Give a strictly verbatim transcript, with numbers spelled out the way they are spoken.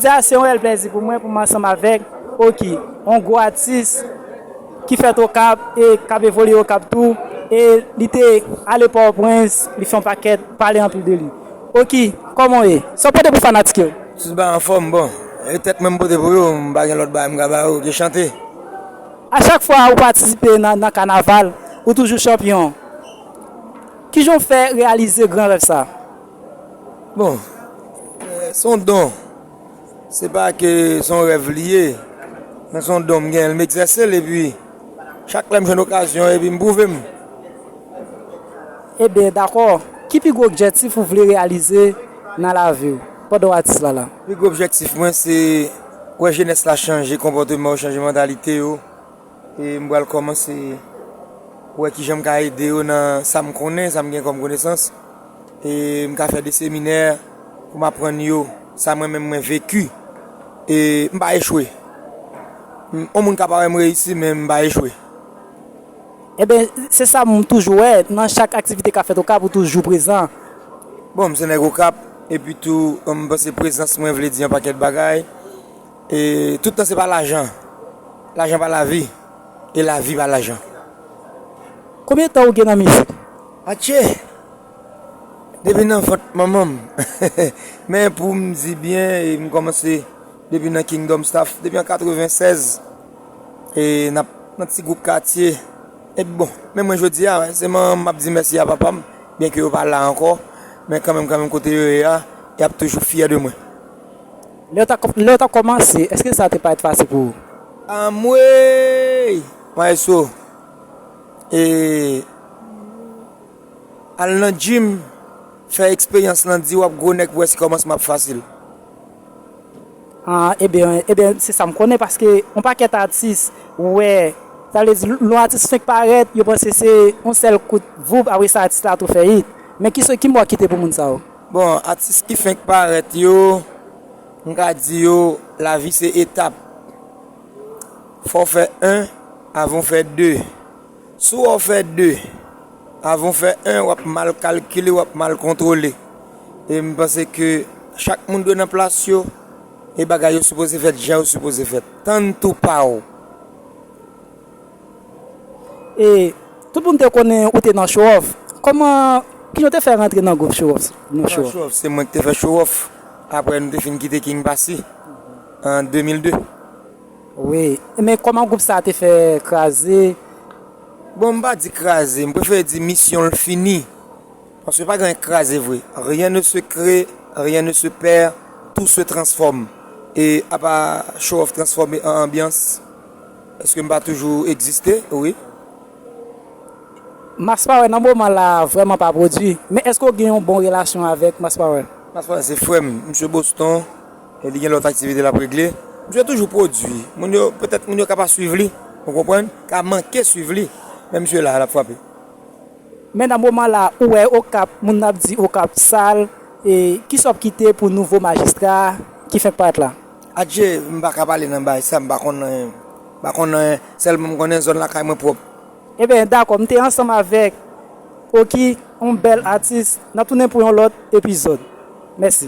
Jodi a se yon rèl plèzi pou mwen pou m ansanm avèk Oki, yon gwo atis ki fèt Okap e k ap evolye Okap tou, e li te ale Pòtoprens, li fè yon pakèt pale anpil de li. Oki, kòman w ye? Sa w pote pou fanatik yo? Tout bagay anfòm, bon. E tèt mwen m pote pou yo, m pa gen lòt bagay m ka ba yo ke chante. A chak fwa ou patisipe nan, nan kanaval, ou toujou chanpyon. Kijan w fè reyalize gran rèv sa? Bon, eh, se yon don. Se pa ke se yon rèv li ye, men se yon don m genyen, m egzèse l, epi chak lè m jwenn okazyon, epi m pwouve m. Ebyen, dakò. Ki pi gwo objektif ou vle reyalize nan lavi w pandan w atis la la? Pi gwo objektif mwen, se wè jenès la chanje konpòteman yo, chanje mantalite yo. E m pral kòmanse wè kijan m ka ede yo nan sa m konnen, sa m gen kòm konesans. E m ka fè de seminè pou m aprann yo sa mwen menm mwen veki. E m pa echwe. M, yon moun ka pa wè m reyisi, men m pa echwe. Ebyen, se sa m toujou wè, nan chak aktivite k ap fèt Okap, ou toujou prezan. Bon, m se nèg Okap, epi tou, m panse prezans mwen vle di yon pakèt bagay. E tout tan se pa lajan. Lajan pa lavi. E lavi pa lajan. Konbyen tan ou gen nan mizik? Atye! Depi nan vant manman m. Men pou m di byen, e m kòmanse depi nan Kingdom Staff, depi an katreven sèz, e n ap nan ti gwoup katye. Epi bon, men mwen jodi a, se manman m m ap di mèsi a papa m, byenke yo pa la ankò, men kanmenm, kanmenm kote yo ye a, y ap toujou fyè de mwen. Lè w t ap, lè w t ap kòmanse, èske sa te parèt fasil pou ou? Anmwey! Maestro, e, al nan gym, fè eksperyans lan, di w ap gwo nèg pou wè si kòmansman ap fasil. Ah, ebyen, ebyen, se sa m konnen, paske yon pakèt atis, ou wè, sa vle di, lè yon atis fenk parèt, yo panse se yon sèl kout voup, apre sa, atis la tou fè hit. Men ki, ki mo w kite pou moun sa yo? Bon, atis ki fenk parèt yo, m ka di yo, lavi se etap. Fò w fè en avan w fè de. Si w wè w fè de avan w fè en, w ap mal kalkile, w ap mal kontwole. E m panse ke chak moun dwe nan plas yo, e bagay yo sipoze fèt jan yo sipoze fèt. Tann tou pa w. E tout moun te konnen ou te nan Show Off. Kòman, kijan w te fè rantre nan gwoup Show Off? Nan Show Off, se mwen ki te fè Show Off. Apre nou te fin kite King Passy an de mil de. Wi, men kòman gwoup sa a te fè kraze? Bon, m pa di kraze, m prefere di misyon l fini. Paske pa gen kraze vre. Rien ne se crée, rien ne se perd, tout se transforme. E apa Show Off transfòme an anbyans, èske m pa toujou egziste? Wi. Mass Power nan moman la vrèman pa pwodui, men èske w gen yon bon relasyon avèk Mass Power? Mass Power se frè m, misye Boston, e li gen lòt aktivite l ap regle. Misye toujou pwodui. Moun yo, petèt moun yo ka pa swiv li, ou konprann, ka manke swiv li, men misye la, l ap frape. Men nan moman la, ou wè Okap, moun ap di Okap sal, e kisa w ap kite pou nouvo majistra ki fenk parèt la? Adje, m pa ka pale nan bagay sa, m pa konn anyen. M pa konn anyen, sèlman m konnen zòn lakay mwen pwòp. Ebyen, dakò, m te ansanm avèk Oki, yon bèl atis. N ap tounen pou yon lòt epizòd. Mèsi.